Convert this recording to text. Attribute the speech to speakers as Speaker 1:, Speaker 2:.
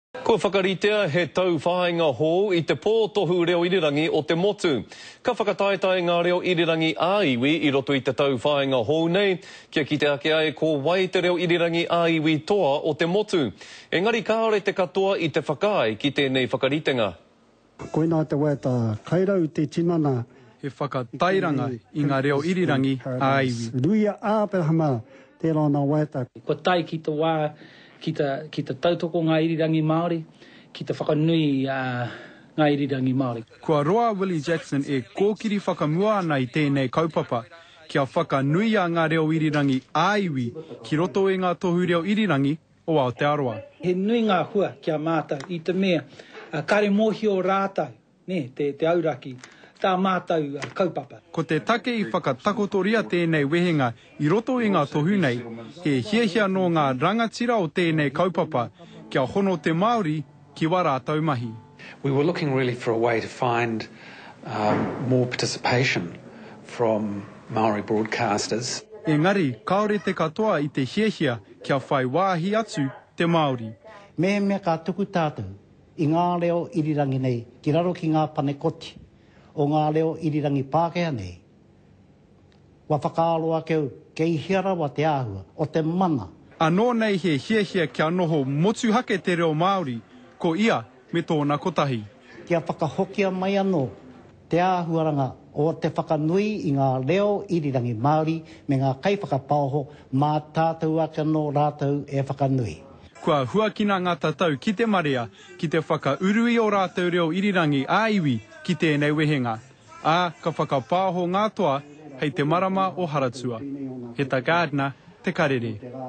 Speaker 1: Kua whakaritea he tauwhāinga hou i te pō tohu reo irirangi o te motu. Ka whakataetae ngā reo irirangi ā-iwi i roto i te tauwhāinga hou nei, kia kite ake ai ko wai te reo irirangi ā-iwi toa o te motu. Engari kāore te katoa i te whakaae ki tēnei whakaritenga.
Speaker 2: Koinā te waiata kairau te tinana.
Speaker 3: He whakatairanga i ngā reo irirangi ā-iwi.
Speaker 2: Ruia Āperahama tērā o ngā waiata.
Speaker 4: Kua tae ki te wā ki te, ki te tautoko ngā irirangi Māori, ki te whakanui ngā irirangi Māori.
Speaker 3: Kua roa a Willie Jackson e kōkiri whakamua ana i tēnei kaupapa, kia whakanuia ngā reo irirangi ā-iwi ki roto i ngā tohu reo irirangi o Aotearoa.
Speaker 4: He nui ngā hua ki a mātou i te mea kare mōhio rātou, nē, te, te auraki, tā mātou kaupapa.
Speaker 3: Ko te take i whakatakotoria tēnei wehenga i roto i ngā tohu nei, he hiahia nō ngā rangatira o tēnei kaupapa kia hono te Māori ki wā rātou mahi.
Speaker 5: We were looking really for a way to find more participation from Māori broadcasters.
Speaker 3: Engari, kāore te katoa i te hiahia kia whai wāhi atu te Māori.
Speaker 6: Mehemea ka tuku tātou i ngā reo irirangi nei ki raro ki ngā pane koti o ngā reo irirangi Pākehā nei, kua whakaaro ake au kei hea rawa te āhua o te mana.
Speaker 3: Anō nei he hiahia kia noho motuhake te reo Māori, ko ia me tōna kotahi.
Speaker 6: Kia whakahokia mai anō te āhuaranga o te whakanui i ngā reo irirangi Māori me ngā kaiwhakapaoho mā tātou ake anō rātou e whakanui.
Speaker 3: Kua huakina ngā tatau ki te marea ki te whakauru i ō rātou reo irirangi ā-iwi ki tēnei wehenga, ā, ka whakapaoho ngā toa hei te marama o Haratua. Heta Gardiner, Te Karere.